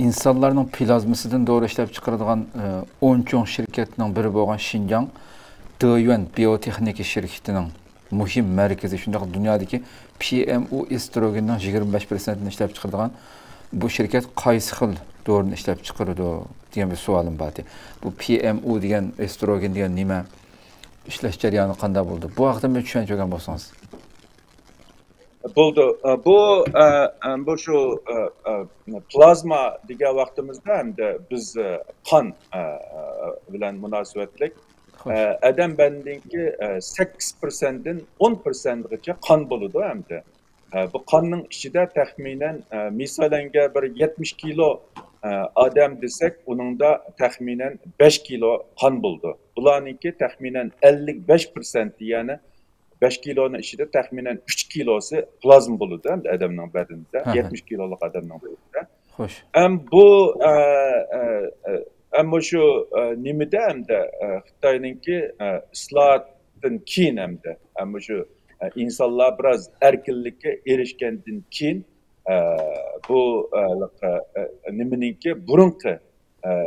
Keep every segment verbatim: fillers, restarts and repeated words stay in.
ئىنسانلارنىڭ پلازمىسىدىن دورا ئىشلەپ چىقىرىدىغان، ئە، ئون چوڭ شىركەتنىڭ بىرى بولغان شىنجاڭ دېيۈەن بىيوتېخنىكا شىركىتىنىڭ مۇھىم مەركىزى، شۇنداق دۇنيادىكى پى ئېم ئۇ ئېستروگېننىڭ يىگىرمە بەش پىرسەنتىنى ئىشلەپ چىقىرىدىغان بۇ شىركەت قايسى خىل دورىنى ئىشلەپ چىقىرىدۇ دېگەن بىر سوئالىم بار ئىدى. بۇ پى ئېم ئۇ دېگەن، ئېستروگېن دېگەن نېمە؟ ئىشلەش جەريانى قانداق بولىدۇ؟ بۇ ھەقتە مەن چۈشەنچە بەرگەن بولسىڭىز. بولدى. ئە، بۇ، ئە، ئە، بۇ شۇ، ئە، ئە، پلازما دېگەن ۋاقتىمىزدا ئەمدى بىز، ئە، قان، ئە، ئە، بىلەن مۇناسىۋەتلىك. ئە، ئادەم بەدىنىدىكى، ئە، سەككىز پىرسەنتتىن ئون پىرسەنتىغىچە قان بولىدۇ ئەمدى. ئە، بۇ قاننىڭ ئىچىدە تەخمىنەن، ئە، مىسالەنگە بىر يەتمىش كىلو، ئە، ئادەم دېسەك، ئۇنىڭدا تەخمىنەن بەش كىلو قان بولىدۇ. بۇلارنىڭكى تەخمىنەن ئەللىك بەش پىرسەنتى، يەنى بەش كىلونىڭ ئىچىدە تەخمىنەن ئۈچ كىلوسى پلازما بولىدۇ ئەمدى ئادەمنىڭ بەدىنىدە، يەتمىش كىلولۇق ئادەمنىڭ بەدىنىدە. خوش. ئەم بۇ، ئە، ئە، ئە، ئەم مۇشۇ، ئە، نېمىدە ئەمدى، ئە، خىتاينىڭكى، ئە، ئىسلاھاتتىن كېيىن ئەمدى، ئەم مۇشۇ، ئە، ئىنسانلار بىراز ئەركىنلىككە ئېرىشكەندىن كېيىن، ئە، بۇ، ئە، ئە، ئە، نېمىنىڭكى بۇرۇنقى، ئە،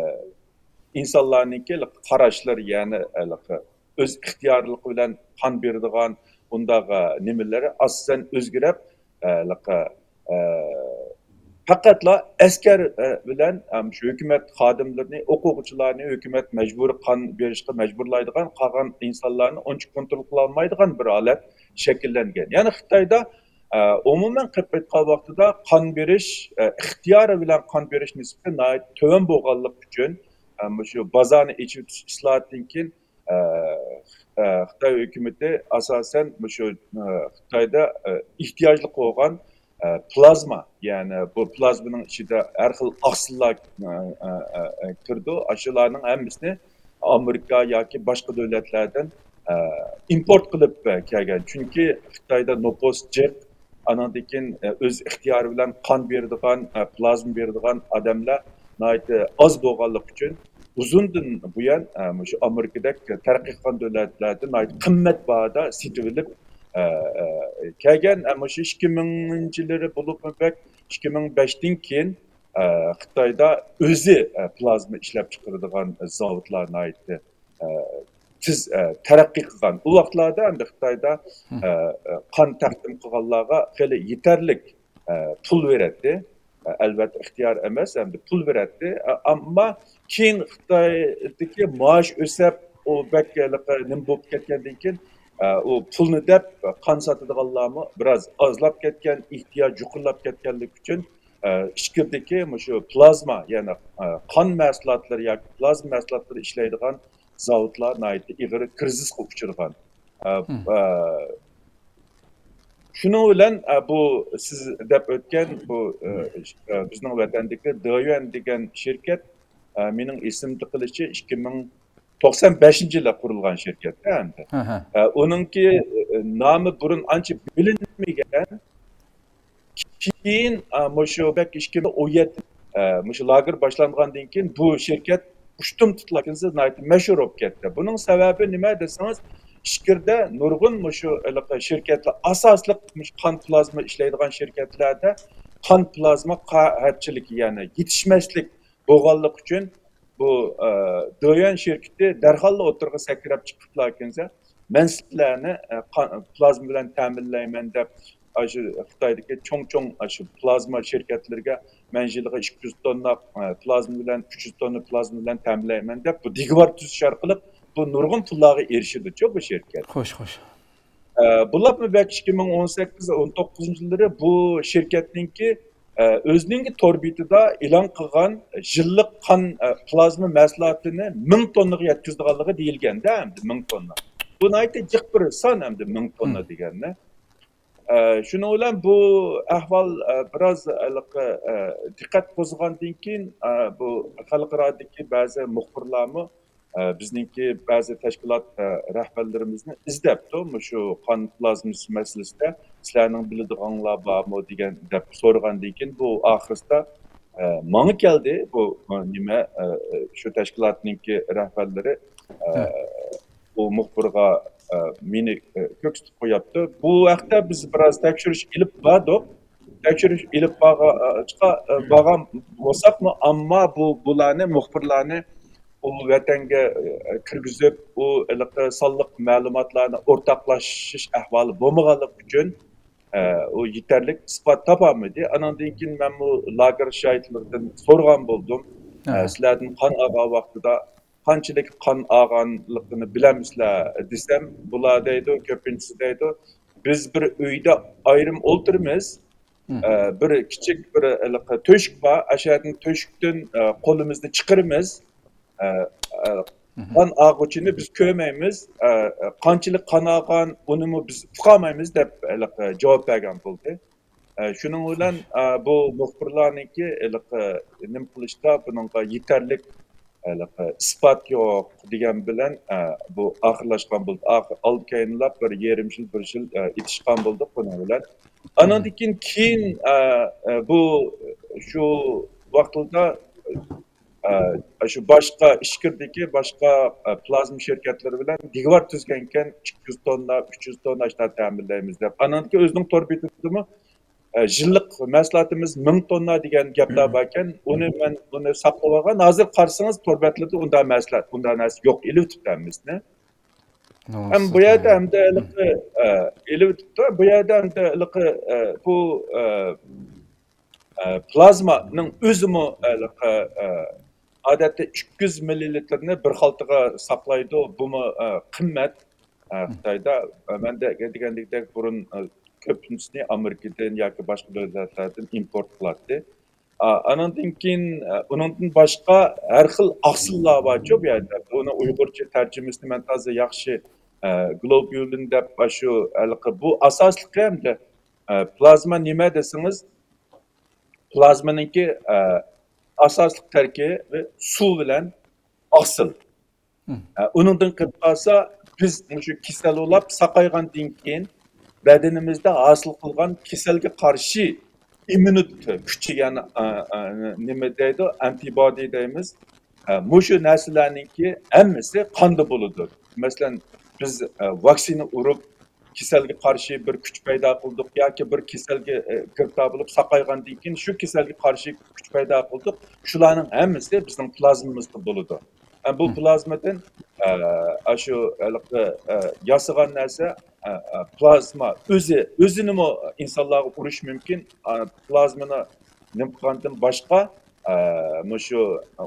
ئىنسانلارنىڭكى قاراشلىرى، يەنى، ئە، ئۆز ئىختىيارلىقى بىلەن قان بېرىدىغان ئۇنداق، ئە، نېمىلىرى ئاساسەن ئۆزگىرىپ، ئە، لىقى، ئە، پەقەتلا ئەسكەر، ئە، بىلەن، ئە، شۇ ھۆكۈمەت خادىملىرىنى، ئوقۇغۇچىلارنى ھۆكۈمەت مەجبۇرىي قان بېرىشقا مەجبۇرلايدىغان، قالغان ئىنسانلارنى ئۇنچە كونترول قىلالمايدىغان بىر ھالەت شەكىللەنگەن. يەنى خىتايدا، ئە، ئومۇمەن قىلىپ ئېيتقان ۋاقتىدا قان بېرىش، ئە، ئىختىيارى بىلەن قان بېرىش نىسبىتى ناھايىتى تۆۋەن بولغانلىقى ئۈچۈن، ئە، مۇشۇ بازارنى ئېچىۋېتىش ئىسلاھاتىدىن كېيىن، ئە، ئە، خىتاي ھۆكۈمىتى ئاساسەن مۇشۇ، ئە، خىتايدا، ئە، ئېھتىياجلىق بولغان، ئە، پلازما، يەنى بۇ پلازمىنىڭ ئىچىدە ھەر خىل ئاقسىللار، ئە، ئە، ئە، ئە، كىرىدۇ. ئاشۇلارنىڭ ھەممىسىنى ئامېرىكا ياكى باشقا دۆلەتلەردىن، ئە، ئىمپورت قىلىپ، ئە، كەلگەن. چۈنكى خىتايدا نوپۇس جىق، ئانىڭدىن كېيىن، ئە، ئۆز ئىختىيارى بىلەن قان بېرىدىغان، ئە، پلازما بېرىدىغان ئادەملەر ناھايىتى ئاز بولغانلىقى ئۈچۈن، ئۇزۇندىن بۇيان، ئە، مۇشۇ ئامېرىكىدەك تەرەققىي قىلغان دۆلەتلەردىن ناھايىتى قىممەت باھادا سېتىۋېلىپ، ئە، ئە، كەلگەن. ئە، مۇشۇ ئىككى مىڭىنچى يىللىرى بولۇپمۇ بەك، ئىككى مىڭ بەشتىن كېيىن، ئە، خىتايدا ئۆزى، ئە، پلازما ئىشلەپ چىقىرىدىغان زاۋۇتلار ناھايىتى، ئە، تېز، ئە، تەرەققىي قىلغان. ئۇ ۋاقىتلاردا ئەمدى خىتايدا، ئە، ئە، قان تەقدىم قىلغانلارغا خېلى يېتەرلىك، ئە، پۇل بېرەتتى. ئە، ئەلۋەتتە ئىختىيار ئەمەس، ئەمدى پۇل بېرەتتى. ئە، ئەمما كېيىن خىتايدىكى مائاش ئۆسەپ، ئۇ بەك ھېلىقى نېمە بولۇپ كەتكەندىن كېيىن، ئە، ئۇ پۇلنى دەپ قان ساتىدىغانلارمۇ بىراز ئازلاپ كەتكەن، ئېھتىياج يۇقىرىلاپ كەتكەنلىكى ئۈچۈن، ئە، ئىچكىرىدىكى مۇشۇ پلازما، يەنى، ئە، قان مەھسۇلاتلىرى ياكى پلازما مەھسۇلاتلىرى ئىشلەيدىغان زاۋۇتلار ناھايىتى ئېغىر كىرىزىسقا ئۇچرىغان. ئە، ئە، شۇنىڭ بىلەن، ئە، بۇ سىز دەپ ئۆتكەن بۇ، ئە، ئە، بىزنىڭ ۋەتەندىكى دېيۈەن دېگەن شىركەت، ئە، مېنىڭ ئېسىمدە قېلىشىچە ئىككى مىڭ توقسان بەشىنچى يىلى قۇرۇلغان شىركەت ئەمدى. ئە، ئۇنىڭكى، ئە، نامى بۇرۇن ئانچە بىلىنمىگەن. كېيىن، ئە، مۇشۇ بەك ئىككى مىڭ ئون يەتتە، ئە، مۇشۇ لاگېر باشلانغاندىن كېيىن بۇ شىركەت ئۇشتۇمتۇتلا ناھايىتى مەشھۇر بولۇپ كەتتى. بۇنىڭ سەۋەبى نېمە دېسىڭىز، ئىچكىرىدە نۇرغۇن مۇشۇ ھېلىقى شىركەتلەر، ئاساسلىق مۇشۇ قان پلازما ئىشلەيدىغان شىركەتلەردە قان پلازما قەھەتچىلىكى، يەنى يېتىشمەسلىك بولغانلىقى ئۈچۈن بۇ، ئە، دېيۈەن شىركىتى دەرھاللا ئوتتۇرىغا سەكرەپ چىقىپلا كېلسە، مەن سىلەرنى، ئە، قان، پلازما بىلەن تەمىنلەيمەن دەپ، ئاشۇ خىتايدىكى چوڭ-چوڭ ئاشۇ پلازما شىركەتلىرىگە مەن يىلىغا ئىككى يۈز توننا، ئە، پلازما بىلەن، ئۈچ يۈز توننا پلازما بىلەن تەمىنلەيمەن دەپ، بۇ دېگۋار تۈزۈش ئارقىلىق بۇ نۇرغۇن پۇللارغا ئېرىشىدۇچۇ بۇ شىركەت. خوش، خوش. ئە، بۇلارمۇ بەك ئىككى مىڭ ئون سەككىز، ئون توققۇزىنچى يىللىرى بۇ شىركەتنىڭكى، ئە، ئۆزىنىڭكى تور بېتىدا ئېلان قىلغان يىللىق قان، ئە، پلازما مەھسۇلاتىنى مىڭ توننىغا يەتكۈزىدىغانلىقى دېيىلگەندە، ئەمدى مىڭ توننا. بۇ ناھايىتى جىق بىر سان ئەمدى مىڭ توننا دېگەننى. ئە، شۇنىڭ بىلەن بۇ ئەھۋال، ئە، بىراز ھېلىقى، ئە، دىققەت قوزغىغاندىن كېيىن، ئە، بۇ خەلقئارادىكى بەزى مۇخبىرلارمۇ، ئە، بىزنىڭكى بەزى تەشكىلات، ئە، رەھبەرلىرىمىزنى ئىزدەپتۇ، مۇشۇ قان پلازمىسى مەسىلىسىدە سىلەرنىڭ بىلىدىغانلار بارمۇ دېگەن دەپ سورىغاندىن كېيىن، بۇ ئاخىرسىدا، ئە، ماڭا كەلدى، بۇ، ئە، نېمە، ئە، شۇ تەشكىلاتنىڭكى رەھبەرلىرى، ئە، ئۇ مۇخبىرغا، ئە، مېنى، ئە، كۆرسىتىپ قوياپتۇ. بۇ ھەقتە بىز بىراز تەكشۈرۈش ئېلىپ باردۇق. تەكشۈرۈش ئېلىپ بارغا-، بارغان بولساقمۇ، ئەمما بۇ، بۇلارنى، مۇخبىرلارنى ئۇ ۋەتەنگە، ئە، كىرگۈزۈپ، ئۇ ھېلىقى سانلىق مەلۇماتلارنى ئورتاقلىشىش ئەھۋالى بولمىغانلىقى ئۈچۈن، ئە، ئۇ يېتەرلىك ئىسپات تاپالمىدى. ئانىڭدىن كېيىن مەنمۇ لاگېر شاھىتلىرىدىن سورىغان بولدۇم. ئە، سىلەردىن قان ئالغان ۋاقتىدا قانچىلىك قان ئالغانلىقىنى بىلەمسىلەر دېسەم، بۇلار دەيدۇ، كۆپىنچىسى دەيدۇ، بىز بىر ئۆيدە ئايرىم ئولتۇرىمىز. ئە، بىر كىچىك بىر ھېلىقى تۆشۈك بار. ئاشۇ يەردىن تۆشۈكتىن، ئە، قولىمىزنى چىقىرىمىز. ئە، ئە، قان ئالغۇچىنى بىز كۆرمەيمىز. ئە، ئە، قانچىلىك قان ئالغان، ئۇنىمۇ بىز ئۇقالمايمىز دەپ ھېلىقى جاۋاب بەرگەن بولدى. ئە، شۇنىڭ بىلەن، ئە، بۇ مۇخبىرلارنىڭكى ھېلىقى نېمە قىلىشتا بۇنىڭغا يېتەرلىك ھېلىقى ئىسپات يوق دېگەن بىلەن، ئە، بۇ ئاخىرلاشقان بولدى. ئاخىر ئالدى كەينىلەپ بىر يېرىم يىل، بىر يىل، ئە، ئېتىشقان بولدۇق بۇنىڭ بىلەن. ئانىڭدىن كېيىن، كېيىن، ئە، ئە، بۇ شۇ ۋاقىتتا، ئە، شۇ باشقا ئىچكىرىدىكى باشقا، ئە، پلازما شىركەتلىرى بىلەن دىگۋار تۈزگەنكەن، ئىككى يۈز توننا، ئۈچ يۈز توننا ئاشۇنداق تەمىنلەيمىز دەپ. ئانىڭدىن كېيىن ئۆزىنىڭ تور بېتىدىمۇ، ئە، يىللىق مەھسۇلاتىمىز مىڭ توننا دېگەن گەپلەر باركەن، ئۇنى مەن، ئۇنى ساقلىۋالغان. ھازىر قارىسىڭىز، تور بەتلىرىدە ئۇنداق مەھسۇلات، ئۇنداق نەرسە يوق، ئېلىۋېتىپتۇ ھەممىسىنى. ھەم بۇ يەردە ھەمدە ھېلىقى، ئە، ئېلىۋېتىپتۇ. بۇ يەردە ھەمدە ھېلىقى، ئە، بۇ، ئە، ئە، پلازمانىڭ ئۆزىمۇ ھېلىقى، ئە، ئادەتتە ئىككى يۈز مىللىلىتىرنى بىر خالتىغا ساقلايدۇ. بۇمۇ، ئە، قىممەت. ئە، خىتايدا، ئە، مەن دە-، دېگەندەك بۇرۇن، ئە، كۆپىنچىسىنى ئامېرىكىدىن ياكى باشقا دۆلەتلەردىن ئىمپورت قىلاتتى. ئا-، ئانىڭدىن كېيىن، ئە، ئۇنىڭدىن باشقا ھەر خىل ئاقسىللار بارچۇ بۇ يەردە. بۇنىڭ ئۇيغۇرچە تەرجىمىسىنى مەن تازا ياخشى، ئە، گلوبۇلىن دەپ، ئاشۇ ھېلىقى بۇ ئاساسلىقى ھەمدە، ئە، پلازما نېمە دېسىڭىز، پلازمىنىڭكى، ئە، ئاساسلىق تەركىبى سۇ بىلەن ئاقسىل. ئە، ئۇنىڭدىن قېلىپ قالسا، بىز مۇشۇ كېسەل بولاپ ساقايغاندىن كېيىن، بەدىنىمىزدە ھاسىل قىلغان كېسەلگە قارشى ئىممۇنىت كۈچى، يەنى، ئە، ئە، نېمە دەيدۇ، ئەنتىبودى دەيمىز. ئە، مۇشۇ نەرسىلەرنىڭكى ھەممىسى قاندا بولىدۇ. مەسىلەن، بىز، ئە، ۋاكسىنا ئۇرۇپ، كېسەلگە قارشى بىر كۈچ پەيدا قىلدۇق ياكى بىر كېسەلگە، ئە، گىرىپتار بولۇپ ساقايغاندىن كېيىن شۇ كېسەلگە قارشى كۈچ پەيدا قىلدۇق. شۇلارنىڭ ھەممىسى بىزنىڭ پلازمىمىزدا بولىدۇ. ئە، بۇ پلازمىدىن، ئە، ئاشۇ ھېلىقى، ئە، ياسىغان نەرسە، ئە، ئە، پلازما ئۆزى، ئۆزىنىمۇ ئىنسانلارغا ئۇرۇش مۇمكىن. ئە، پلازمىنى نېمە قىلغاندىن باشقا، ئە، مۇشۇ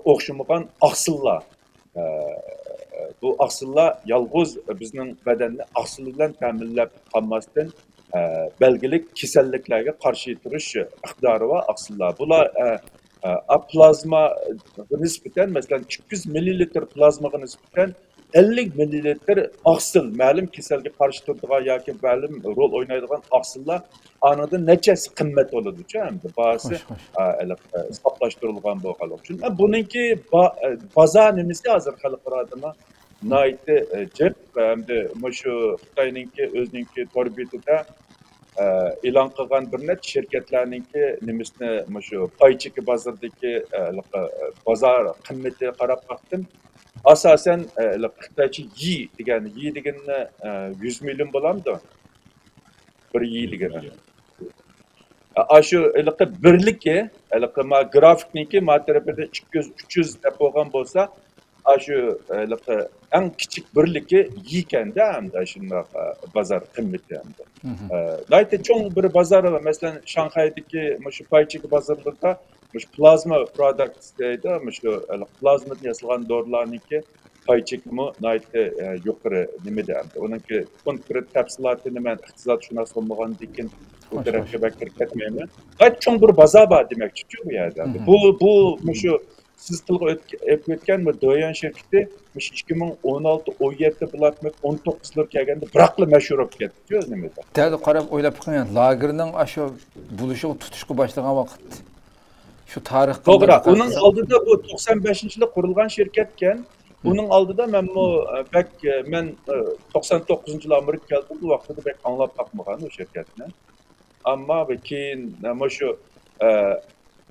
ئوخشىمىغان ئاقسىللار، ئە، بۇ ئاقسىللار يالغۇز بىزنىڭ بەدەننى ئاقسىل بىلەن تەمىنلەپ قالماستىن، ئە، بەلگىلىك كېسەللىكلەرگە قارشى تۇرۇش ئىقتىدارى بار ئاقسىللار. بۇلار، ئە، ئە، ئا، پلازماغا نىسبەتەن، مەسىلەن، ئىككى يۈز مىللىلىتىر پلازمىغا نىسبەتەن ئەللىك مىللىلىتىر ئاقسىل مەلۇم كېسەلگە قارشى تۇرىدىغان ياكى مەلۇم رول ئوينايدىغان ئاقسىللار ئانىڭدىن نەچچە ھەسسە قىممەت بولىدۇچۇ، ئەمدى باھاسى، خوش، خوش. ئە، ھېلىقى، ئە، ساپلاشتۇرۇلغان بولغانلىقى ئۈچۈن. ئە، بۇنىڭكى با-، ئە، بازار نېمىسى ھازىر خەلقئارادىمۇ ناھايىتى، ئە، جىق. ئەمدى مۇشۇ خىتاينىڭكى ئۆزىنىڭكى تور بېتىدە، ئە، ئېلان قىلغان بىر نەچچە شىركەتلەرنىڭكى نېمىسىنى، مۇشۇ پاي چېكى بازىرىدىكى، ئە، ھېلىقى، ئە، بازار قىممىتىگە قاراپ باقتىم. ئاساسەن، ئە، ھېلىقى خىتايچە يى دېگەن، يى دېگىنىنى، ئە، يۈز مىليون بولامدۇ؟ بىر يى دېگىنى. ئاشۇ ھېلىقى بىرلىكى، ھېلىقى ما گرافىكنىڭكى ما تەرىپىدە ئىككى يۈز، ئۈچ يۈز دەپ بولغان بولسا، ئاشۇ ھېلىقى ئەڭ كىچىك بىرلىكى يىكەندە، ئەمدى شۇنداق، ئە، بازار قىممىتى ئەمدى. ئە، ناھايىتى چوڭ بىر بازار، مەسىلەن، شاڭخەيدىكى مۇشۇ پاي چېكى بازارلىرىدا مۇشۇ پلازما پروداكتس دەيدۇ، مۇشۇ، ئە، پلازمىدىن ياسالغان دورىلارنىڭكى پاي چېكىمۇ ناھايىتى، ئە، يۇقىرى نېمىدە ئەمدى. ئۇنىڭكى كونكرېت تەپسىلاتىنى مەن ئىقتىسادشۇناس بولمىغاندىن كېيىن بۇ تەرەپكە بەك كىرىپ كەتمەيمەن. غايەت چوڭ بىر بازار بار دېمەكچىچۇ بۇ يەردە. بۇ، بۇ مۇشۇ سىز تىلغا ئۆتك-، ئېلىپ ئۆتكەن بۇ دويۈەن شىركىتى مۇشۇ ئىككى مىڭ ئون ئالتە، ئون يەتتە بولاتتىمۇ، ئون توققۇزلار كەلگەندە بىراقلا مەشھۇر بولۇپ كەتتىچۇ ئۆز نېمىدە. دەل قاراپ ئويلاپ بېقىڭ، لاگېرنىڭ ئاشۇ بولۇشىغا، تۇتۇشقا باشلىغان ۋاقىت. شۇ تارىخقا توغرا. ئۇنىڭ ئالدىدا بۇ توقسان بەشىنچى يىلى قۇرۇلغان شىركەتكەن. ئۇنىڭ ئالدىدا مەنمۇ، ئە، بەك، ئە، مەن، ئە، توقسان توققۇزىنچى يىلى ئامېرىكىغا كەلدىم. بۇ ۋاقتىدا بەك ئاڭلاپ باقمىغان ئۇ شىركەتنى. ئەمما بۇ كېيىن، ئە، مۇشۇ، ئە،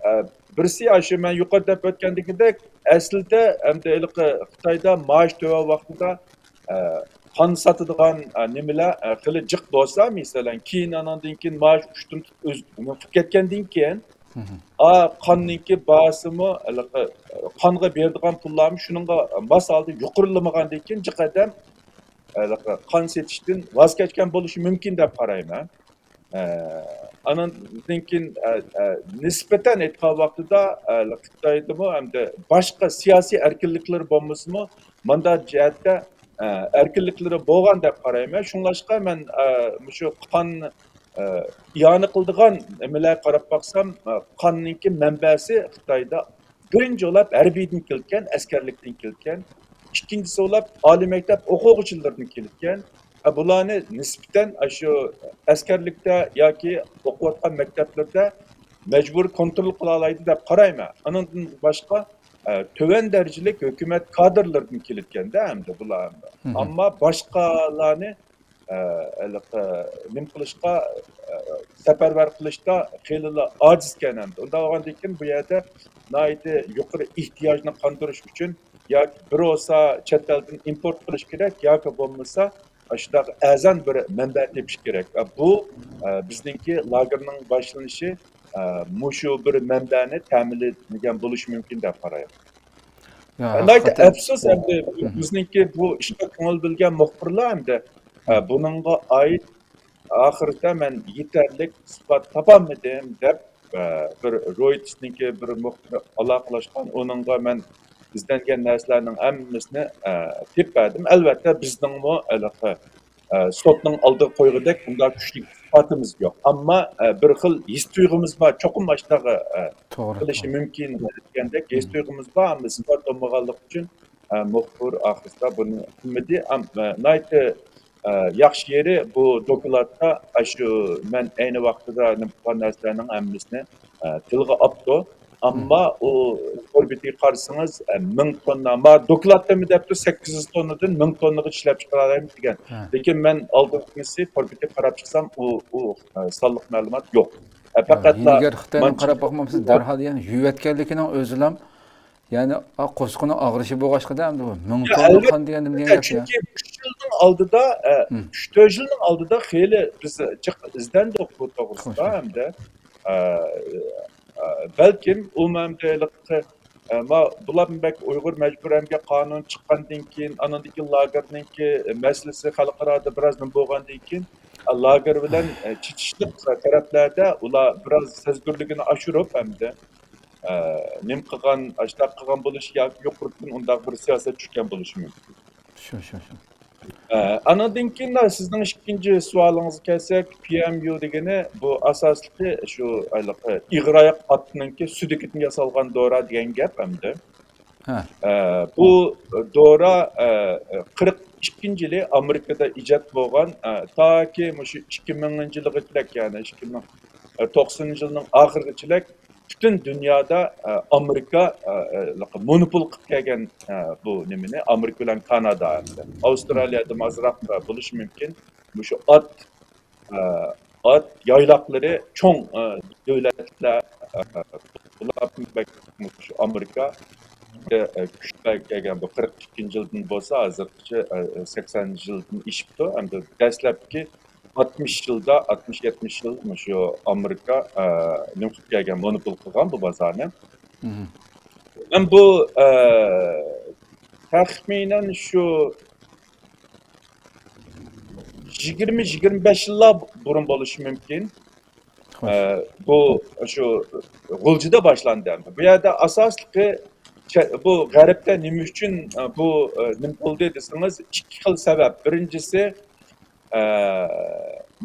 ئە، بىرسى، ئاشۇ مەن يۇقىرىدا دەپ ئۆتكەندىكىدەك، ئەسلىدە ئەمدى ھېلىقى خىتايدا مائاش تۆۋەن ۋاقتىدا، ئە، قان ساتىدىغان، ئە، نېمىلەر، ئە، خېلى جىق بولسا، مەسىلەن، كېيىن ئانىڭدىن كېيىن مائاش ئۇشتۇمتۇت ئۆز-، ئۇنى قىلىپ كەتكەندىن كېيىن، ئا، قاننىڭكى باھاسىمۇ، ھېلىقى، قانغا بېرىدىغان پۇللارمۇ شۇنىڭغا ماس ھالدا يۇقىرىلىمىغاندىن كېيىن، جىق ئادەم، ھېلىقى، قان سېتىشتىن ۋاز كەچكەن بولۇشى مۇمكىن دەپ قارايمەن. ئە، ئانىڭدىن كېيىن، ئە، ئە، نىسبەتەن ئېيتقان ۋاقتىدا، ئە، خىتايدىمۇ ھەمدە باشقا سىياسىي ئەركىنلىكلىرى بولمىسىمۇ، مۇنداق جەھەتتە، ئە، ئەركىنلىكلىرى بولغان دەپ قارايمەن. شۇڭلاشقا مەن، ئە، مۇشۇ قان، ئە، ئىئانە قىلىدىغان نېمىلەرگە قاراپ باقسام، ئە، قاننىڭكى مەنبەسى خىتايدا بىرىنچى بولاپ ھەربىيدىن كەلگەن، ئەسكەرلىكتىن كەلگەن، ئىككىنچىسى بولاپ ئالىي مەكتەپ ئوقۇغۇچىلىرىدىن كەلگەن. ئە، بۇلارنى نىسبەتەن ئاشۇ ئەسكەرلىكتە ياكى ئوقۇۋاتقان مەكتەپلىرىدە مەجبۇرىي كونترول قىلالايدۇ دەپ قارايمەن. ئانىڭدىن باشقا، ئە، تۆۋەن دەرىجىلىك ھۆكۈمەت كادىرلىرىدىن كېلىدىكەن-دە ئەمدى بۇلار ئەمدى. ئەمما باشقىلارنى ئە، ھېلىقى نېمە قىلىشقا، ئە، سەپەرۋەر قىلىشتا خېلىلا ئاجىزكەن ئەمدى. ئۇنداق بولغاندىن كېيىن بۇ يەردە ناھايىتى يۇقىرى ئېھتىياجنى قاندۇرۇش ئۈچۈن ياكى بىر بولسا چەت ئەلدىن ئىمپورت قىلىش كېرەك، ياكى بولمىسا ئاشۇنداق ئەرزان بىر مەنبە تېپىش كېرەك. ئە، بۇ، ئە، بىزنىڭكى لاگېرنىڭ باشلىنىشى، ئە، مۇشۇ بىر مەنبەنى تەمىنلىگەن بولۇشى مۇمكىن دەپ قارايمەن. يا، ناھايىتى ھەقىقەتەن. ئەپسۇس، ئەمدى بىزنىڭكى بۇ ئىشقا كۆڭۈل بۆلگەن مۇخبىرلار ئەمدى، ئە، بۇنىڭغا ئائىت ئاخىرىدا مەن يېتەرلىك ئىسپات تاپالمىدىم دەپ، ئە، بىر رويتېرسنىڭكى بىر مۇخبىرى ئالاقىلاشقان، ئۇنىڭغا مەن ئىزدەنگەن نەرسىلەرنىڭ ھەممىسىنى، ئە، تېپىپ بەردىم. ئەلۋەتتە، بىزنىڭمۇ ھېلىقى ئە، سوتنىڭ ئالدىغا قويغۇدەك ئۇنداق كۈچلۈك ئىسپاتىمىز يوق. ئەمما، ئە، بىر خىل ھېس تۇيغۇمىز بار. چوقۇم ئاشۇنداق، ئە، توغرا، قىلىشى توغرا. مۇمكىن دېگەندەك ھېس تۇيغۇمىز بار. ئەمما ئىسپات بولمىغانلىقى ئۈچۈن، ئە، مۇخبىر ئاخىرىدا بۇنى قىلمىدى. ئەم-، ئە، ناھايىتى، ئە، ياخشى يېرى بۇ دوكلاتتا، ئە، شۇ مەن ئەينى ۋاقتىدا نېمە قىلغان نەرسىلەرنىڭ ھەممىسىنى، ئە، تىلغا ئاپتۇ. ئەمما ئۇ تور بېتىگە قارىسىڭىز، ئە، مىڭ توننا، ما دوكلاتتىمۇ دەپتۇ، سەككىز يۈز توننىدىن مىڭ توننىغىچە ئىشلەپ چىقىرالايمىز دېگەن. لېكىن مەن ئالدىنقىسى تور بېتىگە قاراپ چىقسام، ئۇ، ئۇ، ئە، سانلىق مەلۇمات يوق. ئە، پەقەتلا ھىيلىگەر خىتاينىڭ قاراپ باقمامسىز، دەرھال يەنى يۇيۇۋەتكەنلىكىنىڭ ئۆزىلا، يەنى، ئا، قورسىقىنىڭ ئاغرىشى بولغاچقىدا، ئەمدى بۇ مىڭ توننا قان دېگەن نېمە دېگەن گەپ يا؟ چۈنكى ئۈچ يىلنىڭ ئالدىدا، ئە، ئۈچ، تۆت يىلنىڭ ئالدىدا خېلى بىز جىق ئىزدەندۇق بۇ توغرىسىدا ئەمدى. ئە، ئە، بەلكىم ئۇ مەمدە ھېلىقى، ئە، ما-، بۇلار بەك ئۇيغۇر مەجبۇرىي ئەمگەك قانۇنى چىققاندىن كېيىن، ئانىڭدىن كېيىن لاگېرنىڭكى مەسىلىسى خەلقئارادا بىراز نېمە بولغاندىن كېيىن، ئە، لاگېر بىلەن، ئە، چېتىشلىق تەرەپلەردە ئۇلار بىراز سەزگۈرلۈكىنى ئاشۇرۇپ ئەمدى، ئە، نېمە قىلغان، ئاشۇنداق قىلغان بولۇشى ياكى يۇقىرىدىن ئۇنداق بىر سىياسەت چۈشكەن بولۇشى مۇمكىن. شۇ، شۇ، شۇ. ئە، ئانىڭدىن كېيىن سىزنىڭ ئىككىنچى سوئالىڭىزغا كەلسەك، پى ئەم يۇ دېگىنى بۇ ئاساسلىقى شۇ ھېلىقى ئىغراياق ئاتنىڭكى سۈدۈكىدىن ياسالغان دورا دېگەن گەپ ئەمدى. ھە. ئە، بۇ دورا، ئە، قىرىق ئىككىنچى يىلى ئامېرىكىدا ئىجاد بولغان، ئە، تاكى مۇشۇ ئىككى مىڭىنچى يىلغىچىلىك، يەنى ئىككى مىڭ توقسىنىنچى يىلنىڭ ئاخىرىغىچىلىك پۈتۈن دۇنيادا، ئە، ئامېرىكا، ئە، ئە، مونوپول قىلىپ كەلگەن، ئە، بۇ نېمىنى، ئامېرىكا بىلەن كانادا ئەمدى. ئاۋسترالىيەدىمۇ ئازراق، ئە، بولۇشى مۇمكىن. مۇشۇ ئات، ئە، ئات يايلاقلىرى چوڭ، ئە، دۆلەتلەر، ئە، بۇلار بەك مۇشۇ ئامېرىكا، ئە، كۈچلەپ كەلگەن بۇ قىرىق ئىككىنچى يىلدىن بولسا ھازىرغىچە، ئە، سەكسەنىنچى يىلدىن ئېشىپتۇ. ئەمدى دەسلەپكى ئاتمىش يىلدا، ئاتمىش يەتمىش يىل مۇشۇ ئامېرىكا، ئە، نېمە قىلىپ كەلگەن، مونوپول قىلغان بۇ بازارنى. مەن بۇ، ئە، تەخمىنەن شۇ يىگىرمە، يىگىرمە بەش يىللار بۇرۇن بولۇشى مۇمكىن. ئە، بۇ شۇ غۇلجىدا باشلاندى ئەمدى. بۇ يەردە ئاساسلىقى چە-، بۇ غەربتە نېمە ئۈچۈن، ئە، بۇ، ئە، نېمە بولدى دېسىڭىز، ئىككى خىل سەۋەب. بىرىنچىسى، ئە،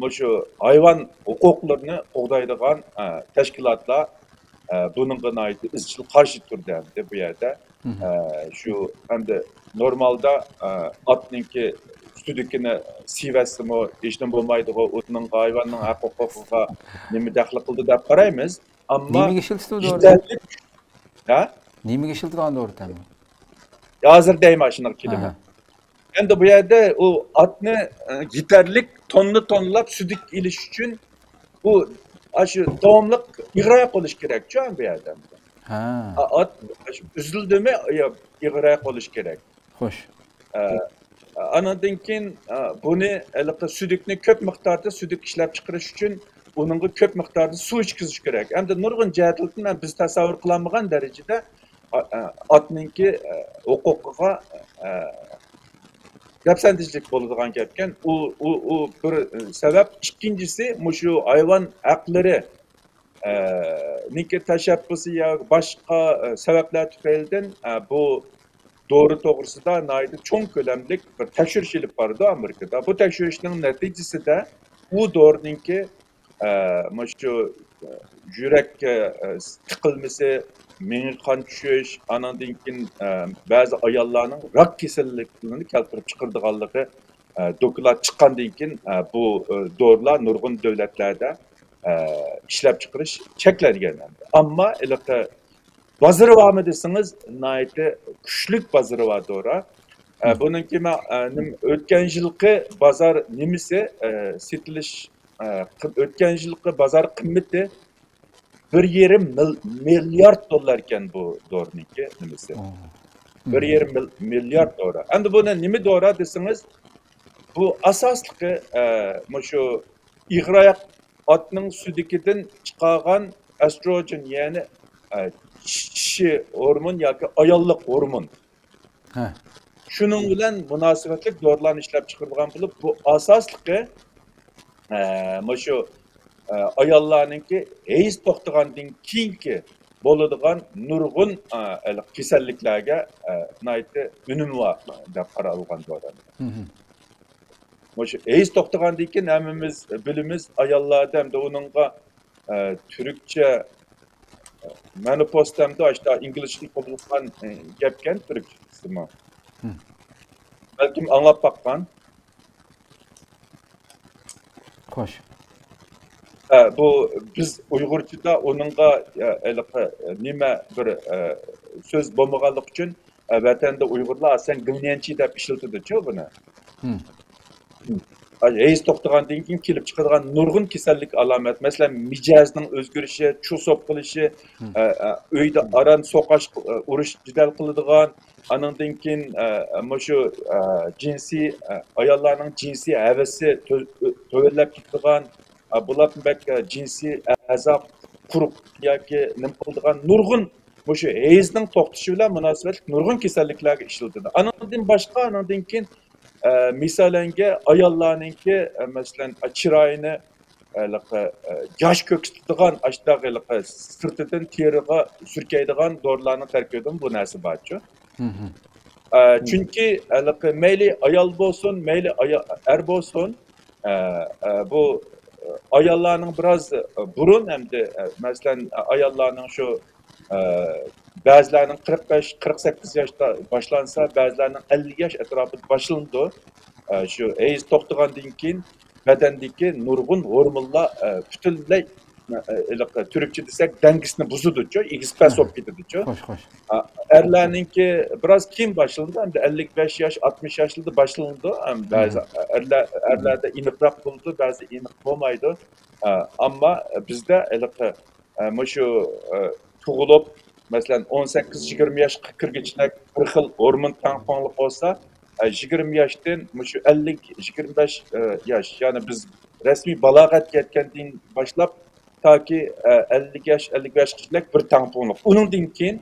مۇشۇ ھايۋان ھوقۇقلىرىنى قوغدايدىغان، ئە، تەشكىلاتلار، ئە، بۇنىڭغا ناھايىتى ئىزچىل قارشى تۇردى ئەمدى بۇ يەردە. ئە، شۇ ئەمدى نورمالدا، ئە، ئاتنىڭكى سۈدۈكىنى سىيىۋەتسىمۇ ھېچنېمە بولمايدىغۇ، ئۇنىڭغا ھايۋاننىڭ ھەق ھوقۇقىغا نېمە دەخلى قىلدى دەپ قارايمىز. ئەمما نېمىگە ئىشلىتىدۇ ئوردا؟ يېتەرلىك، ھە؟ نېمىگە ئىشلىتىدۇ ئوردا؟ ھازىر دەيمەن شۇنىڭغا كېلىمەن. ئەمدى بۇ يەردە ئۇ ئاتنى، ئە، يېتەرلىك توننا توننىلاپ سۈدۈك ئېلىش ئۈچۈن ئۇ، ئاشۇ داۋاملىق ئىغراق بولۇش كېرەكچۇ بۇ يەردە. ئا-، ئات ئاشۇ ئۈزۈلدىمۇ، يا، ئىغراق بولۇش كېرەك. خوش. ئە، ئانىڭدىن كېيىن، ئە، بۇنى ھېلىقى سۈدۈكنى كۆپ مىقداردا سۈدۈك ئىشلەپ چىقىرىش ئۈچۈن ئۇنىڭغا كۆپ مىقداردا سۇ ئىچكۈزۈش كېرەك. ئەمدى نۇرغۇن جەھەتلىكتىن ھەم بىز تەسەۋۋۇر قىلالمىغان دەرىجىدە، ئا-، ئا-، ئاتنىڭكى، ئە، ھوقۇقىغا، ئە، دەپسەندىچىلىك بولىدىغان گەپكەن. ئۇ، ئۇ، ئۇ بىر، ئە، سەۋەب. ئىككىنچىسى، مۇشۇ ھايۋان ھەقلىرى، ئە، نىڭكى تەشەببۇسى يا باشقا، ئە، سەۋەبلەر تۈپەيلىدىن، ئە، بۇ دورا توغرىسىدا ناھايىتى چوڭ كۆلەملىك بىر تەكشۈرۈش ئېلىپ بارىدۇ ئامېرىكىدا. بۇ تەكشۈرۈشنىڭ نەتىجىسىدە ئۇ دورىنىڭكى، ئە، مۇشۇ، ئە، يۈرەككە، ئە، تىقىلمىسى، مېڭە قان چۈشۈش، ئانىڭدىن كېيىن، ئە، بەزى ئاياللارنىڭ راك كېسەللىكلىرىنى كەلتۈرۈپ چىقىرىدىغانلىقى، ئە، دوكلات چىققاندىن كېيىن، ئە، بۇ، ئە، دورىلار نۇرغۇن دۆلەتلەردە، ئە، ئىشلەپچىقىرىش چەكلەنگەن. ئەمما ھېلىقى بازىرى بارمۇ دېسىڭىز، ناھايىتى كۈچلۈك بازىرى بار دورا. ئە، بۇنىڭكى مە-، ئە، نېمە، ئۆتكەن يىلقى بازار نېمىسى، ئە، سېتىلىش، ئە، قىم-، ئۆتكەن يىلقى بازار قىممىتى بىر يېرىم مىل-، مىليارد دوللار ئىكەن بۇ دورىنىڭكى نېمىسى. بىر يېرىم مىل-، مىليارد دورا. ئەمدى بۇنى نېمە دورا دېسىڭىز، بۇ ئاساسلىقى، ئە، مۇشۇ ئېغىر ئاياق ئاتنىڭ سۈدۈكىدىن چىقارغان ئەستروگېن، يەنى، ئە، چىشى ھورمون ياكى ئاياللىق ھورمون. ھە. شۇنىڭ بىلەن مۇناسىۋەتلىك دورىلارنى ئىشلەپچىقىرىدىغان بولۇپ، بۇ ئاساسلىقى، ئە، مۇشۇ، ئە، ئاياللارنىڭكى ھەيز توختىغاندىن كېيىنكى بولىدىغان نۇرغۇن، ئە، ھېلىقى كېسەللىكلەرگە، ئە، ناھايىتى ئۈنۈمى بار دەپ قارالغان دورا. مۇشۇ ھەيز توختىغاندىن كېيىن ھەممىمىز بىلىمىز، ئاياللاردا ئەمدى ئۇنىڭغا، ئە، تۈركچە، ئە، مېنوپاز دەمدۇ، ئاشتا ئىنگلىزچىدىن قوبۇل قىلغان، ئە، گەپكەن تۈركچىسىمۇ. بەلكىم ئاڭلاپ باققان. خوش. ئە، بۇ بىز ئۇيغۇرچىدا ئۇنىڭغا، ئە، ھېلىقى، ئە، نېمە بىر، ئە، سۆز بولمىغانلىقى ئۈچۈن، ئە، ۋەتەندە ئۇيغۇرلار ئاساسەن گىلنيەنچى دەپ ئىشلىتىدۇچۇ بۇنى. ھەيز توختىغاندىن كېيىن كېلىپ چىقىدىغان نۇرغۇن كېسەللىك ئالامەت، مەسىلەن، مىجەزنىڭ ئۆزگىرىشى، چۇ سوپ قىلىشى، ئە، ئە، ئۆيدە ئاران سوقاش، ئە، ئۇرۇش جېدەل قىلىدىغان، ئانىڭدىن كېيىن، ئە، مۇشۇ، ئە، جىنسىي، ئە، ئاياللارنىڭ جىنسىي ھەۋىسى تۆ-، تۆۋەنلەپ كېتىدىغان، ئە، بۇلاردىن بەك، ئە، جىنسىي ئەزا قۇرۇق ياكى نېمە قىلىدىغان نۇرغۇن مۇشۇ ھەيزنىڭ توختىشى بىلەن مۇناسىۋەتلىك نۇرغۇن كېسەللىكلەرگە ئىشلىتىدۇ. ئانىڭدىن باشقا، ئانىڭدىن كېيىن، ئە، مىسالەنگە ئاياللارنىڭكى، ئە، مەسىلەن، ئە، چىرايىنى، ئە، ھېلىقى، ئە، ياش كۆرسىتىدىغان ئاشتاق ھېلىقى سىرتىدىن تېرىغا سۈركەيدىغان دورىلارنىڭ تەركىبىدىمۇ بۇ نەرسە بارچۇ. ئە، چۈنكى ھېلىقى مەيلى ئايال بولسۇن، مەيلى ئايا-، ئەر بولسۇن، ئە، ئە، بۇ، ئە، ئاياللارنىڭ بىراز، ئە، بۇرۇن ئەمدى، ئە، مەسىلەن، ئە، ئاياللارنىڭ شۇ، ئە، بەزىلەرنىڭ قىرىق بەش، قىرىق سەككىز ياشتا باشلانسا، بەزىلەرنىڭ ئەللىك ياش ئەتراپىدا باشلىنىدۇ. ئە، شۇ ھەيز توختىغاندىن كېيىن بەدەندىكى نۇرغۇن ھورمونلار، ئە، پۈتۈنلەي، ئە، ھېلىقى تۈركچە دېسەك، دەڭگىسىنى بۇزىدۇچۇ، ئېگىز پەس بولۇپ كېتىدىچۇ. خوش، خوش. ئە، ئەرلەرنىڭكى بىراز كېيىن باشلىنىدۇ، ئەمدى ئەللىك بەش ياش، ئاتمىش ياشلىرىدا باشلىنىدۇ. ئەم، بەزى ئەرلەر، ئەرلەردە ئېنىقراق بولىدۇ، بەزى ئېنىق بولمايدۇ. ئە، ئەمما بىزدە ھېلىقى، ئە، مۇشۇ، ئە، تۇغۇلۇپ، مەسىلەن، ئون سەككىز يىگىرمە ياشقا كىرگۈچىلەك بىر خىل ھورمون تەڭپۇڭلۇق بولسا، ئە، يىگىرمە ياشتىن مۇشۇ ئەللىك، يىگىرمە بەش، ئە، ياش، يەنى بىز رەسمىي بالاغەتكە يەتكەندىن باشلاپ تاكى، ئە، ئەللىك ياش، ئەللىك بەش ياشقىچىلىك بىر تەڭپۇڭلۇق. ئۇنىڭدىن كېيىن،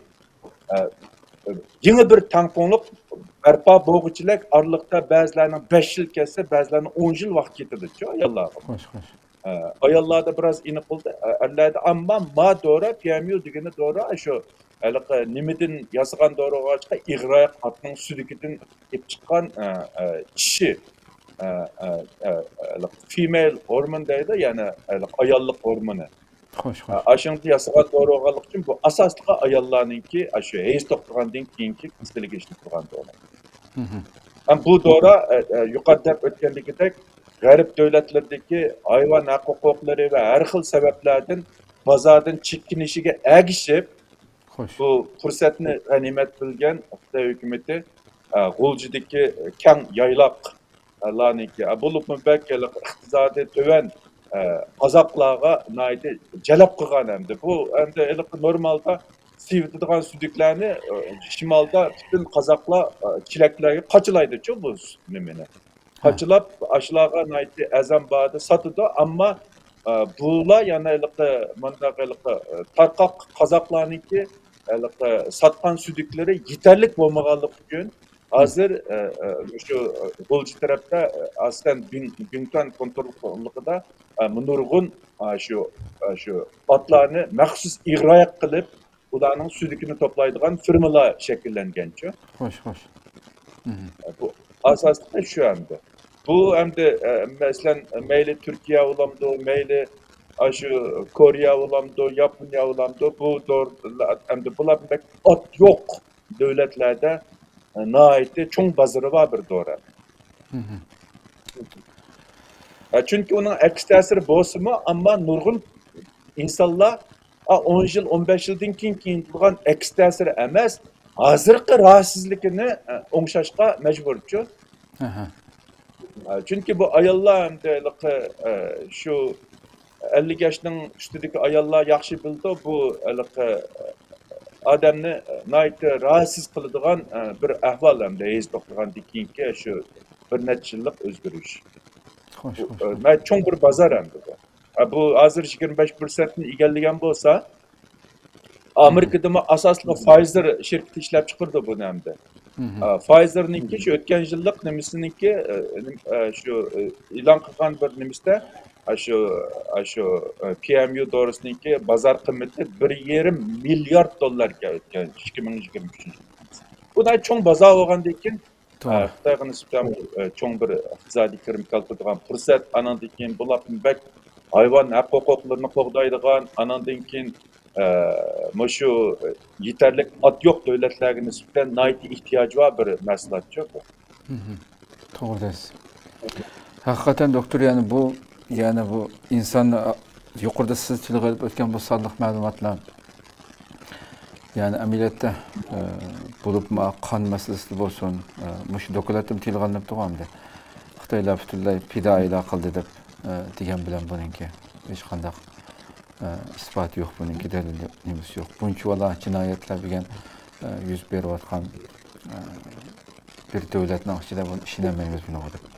ئە، يېڭى بىر تەڭپۇڭلۇق بەرپا بولغۇچىلىك ئارىلىقتا بەزىلەرنىڭ بەش يىل كەتسە، بەزىلەرنىڭ ئون يىل ۋاقىت كېتىدىچۇ ئاياللارغا. خوش، خوش. ئە، ئاياللاردا بىراز ئېنىق بولدى. ئە، ئەرلەردە، ئەمما ما دورا، پى ئەم يۇ دېگىنى دورا، شۇ ھېلىقى نېمىدىن ياسىغان دورىغا چىققان، ئېغىر ئاياق ئاتنىڭ سۈدۈكىدىن ئېلىپ چىققان، ئە، ئە، چىشى، ئە، ئە، ئە، ئە، فىمېيل ھورمون دەيدۇ، يەنى، ئە، ئاياللىق ھورمونى. خوش، ئە، خوش. ئاشۇنىڭدىن ياسىغان دورا بولغانلىقى ئۈچۈن بۇ ئاساسلىقى ئاياللارنىڭكى، ئاشۇ ھەيز توختىغاندىن كېيىنكى كېسىلىگە ئىشلىتىدىغان دورا. ھەم بۇ دورا، ئە، ئە، يۇقىرىدا دەپ ئۆتكەندىكىدەك، غەرب دۆلەتلىرىدىكى ھايۋان ھەق ھوقۇقلىرى ۋە ھەر خىل سەۋەبلەردىن بازاردىن چېكىنىشىگە ئەگىشىپ، خوش. بۇ پۇرسەتنى غەنىيمەت بىلگەن خىتاي ھۆكۈمىتى، ئە، غۇلجىدىكى كەڭ يايلاق، ئە، لارنىڭكى، ئە، بولۇپمۇ بەك ھېلىقى ئىقتىسادى تۆۋەن، ئە، قازاقلارغا ناھايىتى جەلپ قىلغان ئەمدى. بۇ ئەمدى ھېلىقى نورمالدا سېۋىتىدىغان سۈدۈكلەرنى، ئە، شىمالدا پۈتۈن قازاقلار، ئە، چېلەكلەرگە قاچىلايدىچۇ بۇ نېمىنى. ھە. قاچىلاپ، ئاشۇلارغا ناھايىتى ئەرزان باھادا ساتىدۇ، ئەمما، ئە، بۇلار يەنە ھېلىقى، مۇنداق ھېلىقى، ئە، تارقاق قازاقلارنىڭكى ھېلىقى ساتقان سۈدۈكلىرى يېتەرلىك بولمىغانلىقى ئۈچۈن، ھازىر، ئە، ئە، مۇشۇ، ئە، غۇلجا تەرەپتە، ئە، ئاساسەن بىڭ-، بىڭتۈەن كونتروللۇقىدا، ئە، نۇرغۇن، ئە، شۇ، ئە، شۇ ئاتلارنى مەخسۇس ئىغراق قىلىپ، ئۇلارنىڭ سۈدۈكىنى توپلايدىغان فىرمىلار شەكىللەنگەنچۇ. خوش، خوش. مھم. ئە، بۇ ئاساسلىقى شۇ ئەمدى. بۇ ئەمدى، ئە، مەسىلەن، مەيلى تۈركىيە بولامدۇ، مەيلى ئاشۇ كورېيە بولامدۇ، ياپونىيە بولامدۇ، بۇ دور-، ئەمدى بۇلار بەك ئات يوق دۆلەتلەردە، ئە، ناھايىتى چوڭ بازىرى بار بىر دورا. مھم. ئە، چۈنكى ئۇنىڭ ئەكس تەسىرى بولسىمۇ، ئەمما نۇرغۇن ئىنسانلار، ئا، ئون يىل، ئون بەش يىلدىن كېيىن كېيىن تۇرغان ئەكس تەسىرى ئەمەس، ھازىرقى راھەتسىزلىكىنى، ئە، ئوڭشاشقا مەجبۇرچۇ. ئەھە. ئە، چۈنكى بۇ ئاياللار ئەمدى ھېلىقى، ئە، شۇ ئەللىك ياشنىڭ ئۈستىدىكى ئاياللار ياخشى بىلىدۇ، بۇ ھېلىقى، ئە، ئادەمنى، ئە، ناھايىتى راھەتسىز قىلىدىغان، ئە، بىر ئەھۋال ئەمدى ھەيز توختىغاندىن كېيىنكى شۇ بىر نەچچە يىللىق ئۆزگىرىش. خوش، بۇ، خوش، ئە، خوش. ناھايىتى چوڭ بىر بازار ئەمدى بۇ. ئە، بۇ ھازىر يىگىرمە بەش پىرسەنتنى ئىگىلىگەن بولسا، ئامېرىكىدىمۇ ئاساسلىق فايزېر شىركىتى ئىشلەپ چىقىرىدۇ بۇنى ئەمدى. مھم. ئا، فايزېرنىڭكى شۇ ئۆتكەن يىللىق نېمىسىنىڭكى، ئە، نېم-، ئە، شۇ، ئە، ئېلان قىلغان بىر نېمىسىدە، ئا، شۇ، ئا، شۇ، ئە، پى ئېم يۇ دورىسىنىڭكى بازار قىممىتى بىر يېرىم مىليارد دوللاركەن ئۆتكەن ئىككى مىڭ يىگىرمە ئۈچىنچى يىل. بۇ ناھايىتى چوڭ بازار بولغاندىن كېيىن، توغرا. ئە، خىتايغا نىسبەتەن، ئە، چوڭ بىر ئىقتىسادىي كىرىم كەلتۈرىدىغان پۇرسەت، ئاناندىن كېيىن بۇلاردىن بەك ھايۋان ھەق ھوقۇقلىرىنى قوغدايدىغان، ئاناندىن كېيىن، ئە، مۇشۇ يېتەرلىك ئات يوق دۆلەتلەرگە نىسبەتەن ناھايىتى ئېھتىياجى بار بىر مەھسۇلاتچۇ بۇ. مھم. توغرا دەيسىز. ھەقىقەتەن، دوكتور، يەنى بۇ، يەنى بۇ ئىنسان، يۇقىرىدا سىز تىلغا ئېلىپ ئۆتكەن بۇ سانلىق مەلۇماتلار، يەنى ئەمەلىيەتتە، ئە، بولۇپمۇ قان مەسىلىسىدە بولسۇن، ئە، مۇشۇ دوكلاتتىمۇ تىلغا ئېلىنىپتىغۇ ئەمدى. خىتايلار پۈتۈنلەي پىدائىيلار قىلدى دەپ، ئە، دېگەن بىلەن بۇنىڭكى ھېچقانداق، ئە، ئىسپاتى يوق، بۇنىڭكى دەلىلى نېمىسى يوق. بۇنچىۋالا جىنايەتلەر دېگەن، ئە، يۈز بېرىۋاتقان، ئە، بىر دۆلەتنىڭ ئىچىدە بۇنى ئىشىنەلمەيمىز بۇنىڭغا دەپ.